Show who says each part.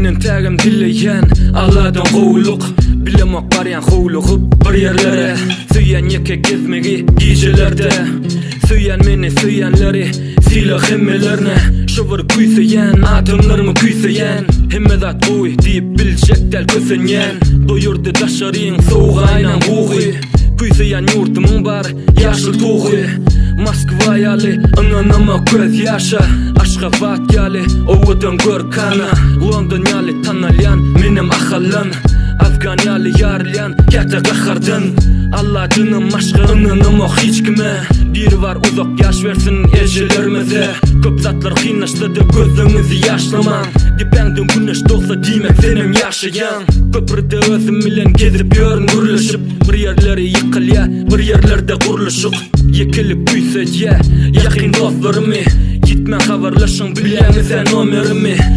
Speaker 1: entägem dileýän Alladan gowulyk. Bilemok barýan howlugyp bir ýerlere. Söýýän ýeke gezmegi gijelerde. Söýýän meni söýýänleri sylag hemmelerine. Şo bir küýseýän adamlarymy küýseýän. Hemme zat gowy diýip biljek däl kösenýän. Doýurdy daşaryň sowuk aýnaň bugy. Küýseýän ýurdumyň bar ýaşyl tugy. Moskwa ýaly ynanamok göz ýaşa. Aşgabat ýaly owadan görkana. London ýaly tanalýan menem Ahaldan. Afgan ýaly ýarylýan käte gahardan. Alladanam başga ynanamok hiç kime. Biri bar uzak ýaş bersin ejelerimize. Köp zatlar kynlaşsa-da gözleňizi ýaşlamaň. Depäňden güneş dogsa diýmek senem ýaşaýaň. Köprüde özüm bilen gezip ýörün gürleşip. Bir ýerleri ýykylýa, bir ýerlerde gurluşyk. Ýekelik küýsedýä ýakyn dostlarymy. Ýitmän habarlaşyň bilýäňiz-ä nomerimi.